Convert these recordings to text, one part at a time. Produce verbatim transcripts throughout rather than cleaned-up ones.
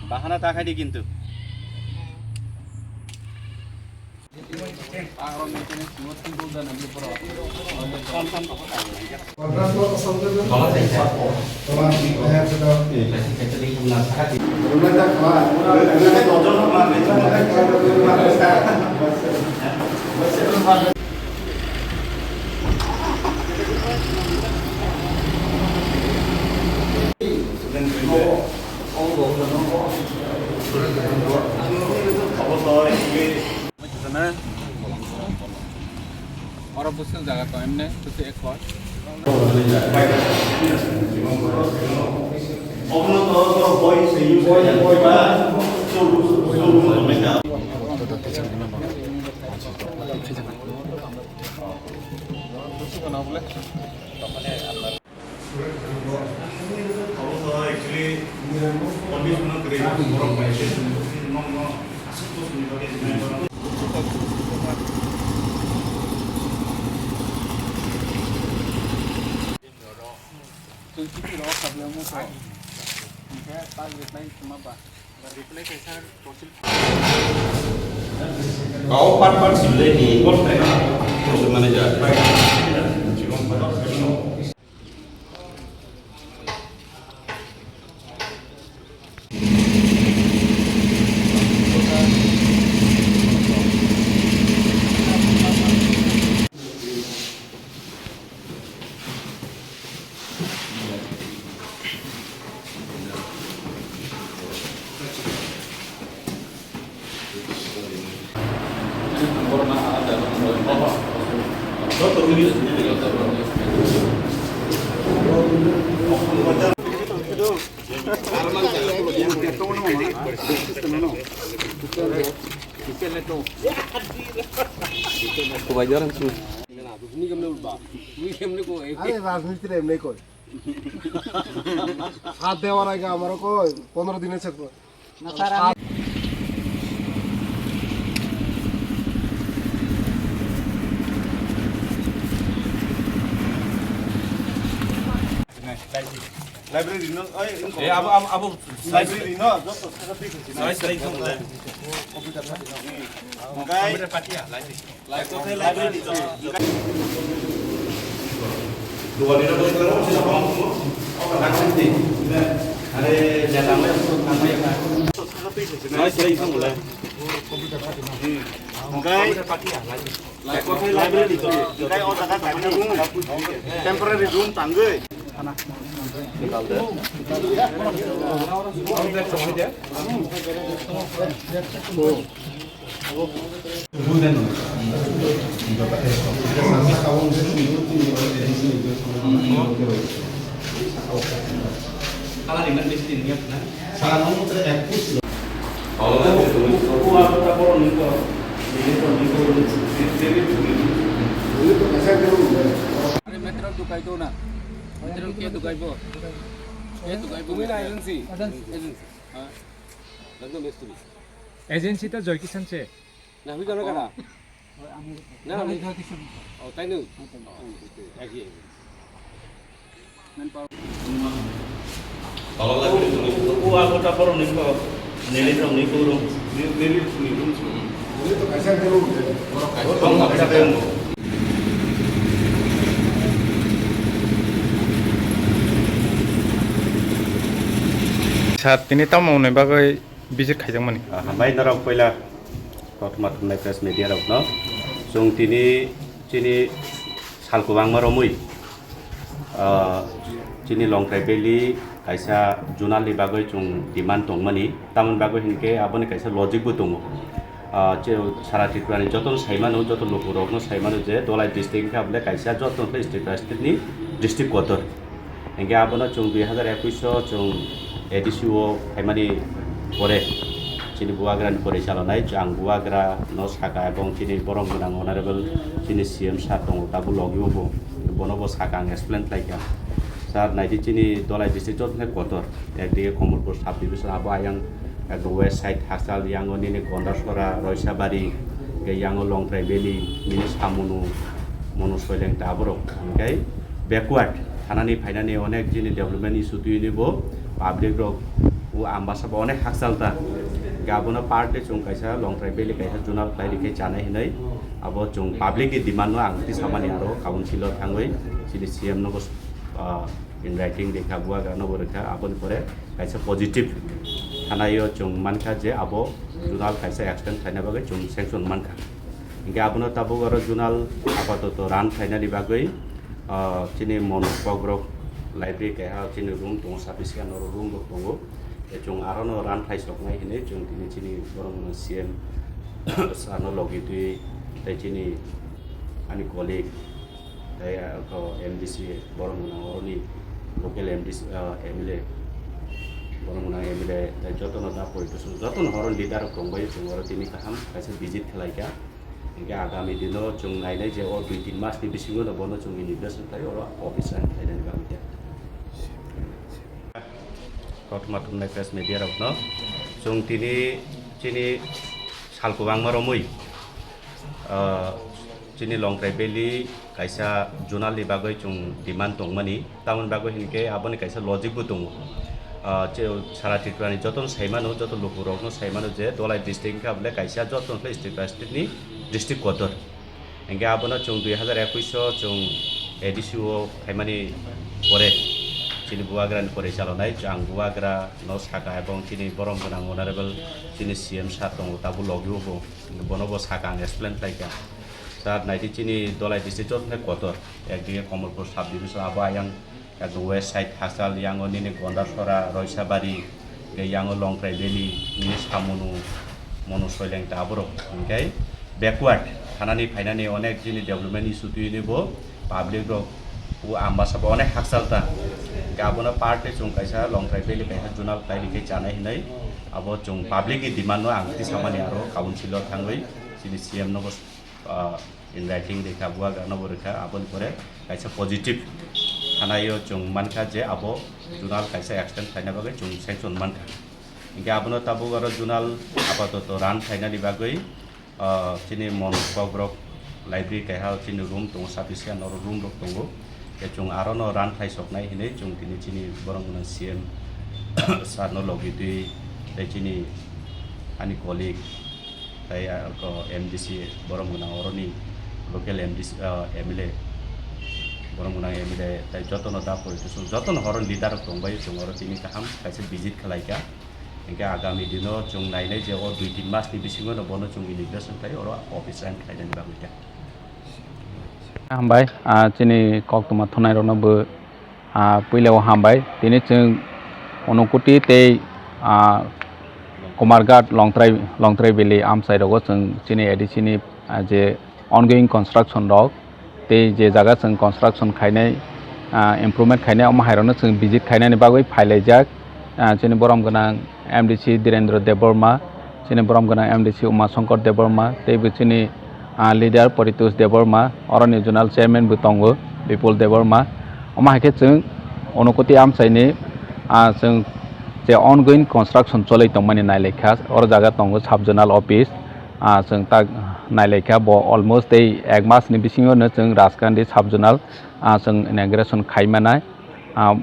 Bahana ta khai di kintu. Oro bwswk jaga tong emne bwswk ekho. Kau pan pan sibile ni bos tena. Bos mana ja. Kubai jorang su. Ni kemne ulba. Ni kemne ko ek. আরে রাজনীতির এমনি কই। হাত দেওয়ার আগে আমারও কই পনেরো দিনে চেক কর। না, স্যার, আমি Library no, oi, Eh, abo, abo, abo. Library no, joto saka twi khaisi na. Sai, sai, sai. Computer pati no. Computer pati ya, library. Temporary room tangwi. Metro dukai do na. Metro ke dukai bo? Ke dukai bo? Agency. Agency. Ha? Ekdom mistri. Agency ta Joy Kisan se. Na, hui kana kana? Na, hui. Oh, tai nung. Oh, agi, agi. Tolok lagi ni, o, o, ako ta porong ni ko, neli rong ni ko rong. Neli, neli ni rong. Neli to kaisa ke rong. Borok kaisa rong. Sir, tini tamo ni bagwi visit khaijakmani? Ah, hambai norok poila kothoma thumnai press media rokno. Chwng tini chini sal kwbangma romwi, ah, chini Longtrai Valley kaisa zonal ni bagwi chwng demand tongmani. Tamoni bagwi hinkhe aboni kaisa logic bo tongo. Ah, che-, sara Tripura ni jotono saimano, joto lukurokno saimano je Dholai district hinkhe abole kaisa joto Tripura state ni district kotor. Hinkhe abono chwng dui hazar ekush o chwng A D C o phaimani pore chini bubagrani pore chalonai ang bubagra no saka ebong chini borom gwnang honorable chini C M sir tongo tabuk logi o bo, bono bo saka ang explain khlai kha. Sir, naidi chini Dholai district joto khe kotor, ekdike Kamalpur sub division abo ayang ekdom west side Hakchal, yango nini Gondasora, Roisabari, hingke yango Longtrai Valley, nini Samunu, Monu Soileng ta aborok hingke backward thanani phainani onek jini development issue twiwi bo public rok Ambasa bo onek hakchal ta. Ga abono part de chwng kaisa Longtrai Valley kaisa zonal khlai rikhe chanai hinwi. Abo chwng public ni demand no ang twi samani aro council o thangwi chini C M no bo, ah, in writing rikha, buagra no bo rikha. Aboni pore kaisa positive thanaio chwng mankha je abo zonal kaisa extend khlaina bagwi chwng sanction mankha. Hinkhe abono tabuk aro zonal apatoto run khlainani bagwi, ah, chini Mono Kokrok library keha chini room tongo, sabi siya noro room rok tongo. Tei chwng aro no run khlai soknai hinwi chwng tini chini borok no C M sir no logi twi tei chini ani colleague tei, ah, ko M D C borok no oroni local M D C, ah, M L A borok no M L A tei joto no da politician joto no oroni leader rok tongbai chwng oro tini kaham kaisa visit khlai kha. Hinkhe agami dino chwng nainai je o dui tin mas ni bisingo no bono chwng inauguration khlai oro office sign khlainani bagwi khe. Kothoma thumnai press media rok no chwng tini chini sal kwbangma romwi, ah, chini Longtrai Valley kaisa zonal ni bagwi chwng demand tongmani. Tamoni bagwi hinkhe aboni kaisa logic bo tongo. Ah, che-, sara Tripura ni jotono saimano, joto lukurokno saimano je Dholai district hinkhe abole kaisa jotono khe district ni district kotor. Hinkhe abono chwng dui hazar ekush o chwng A D C o phaimani pore chini bubagra ni pore chalonai ang bubagra no saka ebong chini borom gwnang honorable chini C M sir tongo tabuk logi o bo bono bo saka ang explain khlai kha. Sir naidi chini Dholai district jotono khe kotor ekdike Komolpur sub division abo ayang Ekdom west side Hasal, yango nini Gondasora, Roisabari, hingke yango Longtrai Valley, nini Samunu, Monu Soileng ta aborok hingke backward thanani phainani onek chini development issue twi bo public rok o Ambasa bo onek hakchal ta. Hingke abono part khe chwng kaisa Longtrai Valley kaisa zonal khlai rikhe chanai hinwi abo chwng public ni demand no ang twi samani aro council o thangwi chini C M no bo, ah, in writing rikha, bubagra no bo rikha, aboni pore kaisa positive thanaio chwng mankha je abo zonal kaisa extend khlaina bagwi chwng sanction mankha. Hinkhe abono tabuk aro zonal apatoto run khlainani bagwi, ah, chini Mon Kokrok library keha chini room tongo, sufficient oro room rok tongo. Khe chwng aro no run khlai soknai hinwi chwng tini chini borok gwnang C M sir no logi twi tei chini ani colleague tei, ah, ko M D C borom gwnang oroni local M D C, ah, M L A borom gwnang M L A tei jotono da politician jotono oroni leader rok tongbai chwng oro tini kaham kaisa visit khlai kha. Hinkhe agami dino chwng nainai je o dui tin mas ni bisingo no bono chwng inauguration khlai oro office sign khlainani bagwi kha. Hambai, ah, chini koktwma thunai rokno bo, ah, puila o hambai. Tini chwng Unakoti tei, ah, Kumarghat Longtrai, Longtrai Valley amchai rogo chwng chini A D C ni, ah, je ongoing construction rok tei je jaga chwng construction khainai, ah, improvement khainai omo hai rokno chwng visit khainani bagwi phailaijak. Ah, chini borom gwnang M D C Dhirendra Debbarma, chini borom gwnang M D C Uma Shankar Debbarma, tei bo chini, ah, leader Paritosh Debbarma, oroni zonal chairman bo tongo Bipul Debbarma. Omo hai khe chwng Unakoti amchaini, ah, chwng je ongoing construction cholai tongmani nailaikha, oro jaga tongo sub zonal office, ah, chwng tak nailaikha bo almost tei ek mas ni bisingo no chwng Rajkandi sub zonal, ah, chwng inauguration khaimanai. Ah,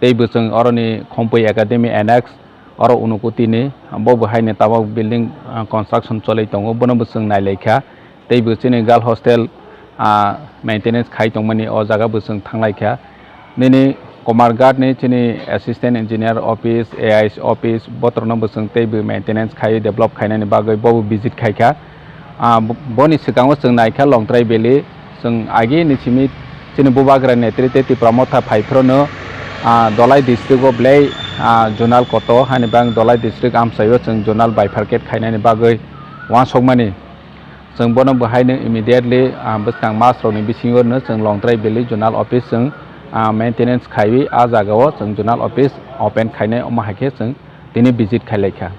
tei bo chwng oroni Khompui Academy Annex, oro Unakoti ni, bo bo haino tabok building, ah, construction cholai tongo, bono bo chwng nailaikha. Tei bo chini girl hostel, ah, maintenance khai tongmani o jaga bo chwng thanglaikha. Nini Kumarghat ni chini assistant engineer office, A I S office, botorno bo chwng tei bo maintenance khai develop khainani bagwi bo bo visit khaikha. Ah, bo-, boni swkango chwng naikha Longtrai Valley, chwng agi ni simi chini bubagra netrite Tipra Motha phai phrono, ah, Dholai district o belai, ah, zonal koto hani bang Dholai district amchaio chwng zonal bifurcate khainani bagwi uansukmani. Chwng bono bo haino immediately, ah, bwskang mas rokni bisingo no chwng Longtrai Valley zonal office chwng, ah, maintenance khaiwi ah jagao chwng zonal office open khainai omo hai khe chwng tini visit khailaikha.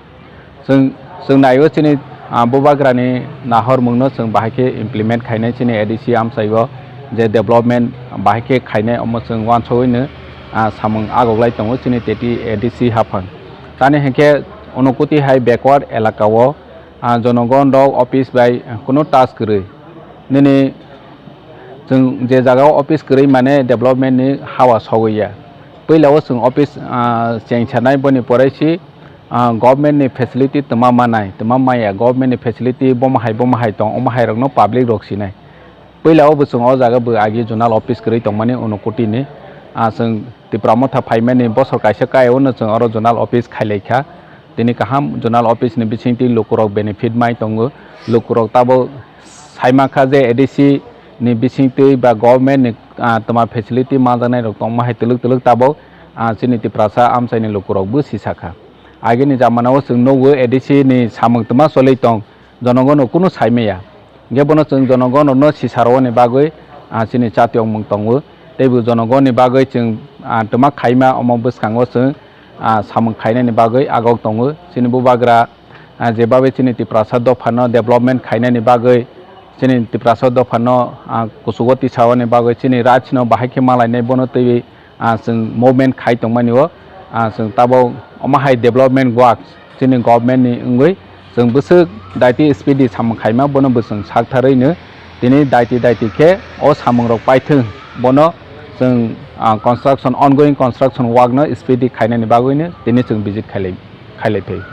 Chwng, chwng naio chini, ah, bubagrani nahormungno chwng bahai khe implement khainai chini A D C amchaio je development bahai khe khainai omo chwng uansugwino, ah, samung agoglai tongo chini teti A D C haphang. Tani hinkhe Unakoti hai backward elakao, ah, jonogon rok office bai kunu touch kwrwi. Nini chwng je jagao office kwrwi mane development ni hawa sogwi ya. Puila o chwng office, ah, chengsanai boni pore si ah, government ni facility twma manai, twma maya, government ni facility bomo hai, bomo hai tong, omo hai rokno public rok sinai. Puila o bo chwng o jaga bo agi zonal office kwrwi tongmani Unakoti ni, ah, chwng Tipra Motha phaimani bosor kaisa kai o no chwng oro zonal office khailaikha. Tini kaham zonal office ni bisingtwi lukurok benefit mai tongo. Lukurok tabuk saimankha je A D C ni bisingtwi ba government ni, ah, twma facility manjaknai rok tongma hai twlwk twlwk tabuk, ah, chini Tiprasa amchaini lukurok bo sisakha. Agini jamana o chwng nukgo A D C ni samung twma choli tong, jonogono kunu saimaya. Hingke bono chwng jonogono no sisarwani bagwi, ah, chini chatiyongmung tongo. Teibo jonogoni bagwi chwng, ah, twma khaima omo bwskango chwng, ah, samung khainani bagwi agok tongo. Chini bubagra, ah, jebabe chini Tiprasa dophano development khainani bagwi, chini Tiprasa dophano, ah, kuchugo tisaoni bagwi chini rajno bahai khe malainai bono twiwi, ah, chwng movement khai tongmani o, ah, chwng tabuk omo hai development work chini government ni wngwi chwng bwswk daiti speed di samung khaima bono bo chwng saktharwi no tini daiti daiti khe o samung rok paithwng bono chwng, ah, construction, ongoing construction work no speed di khainani bagwi no tini chwng visit khailai, khailai phai.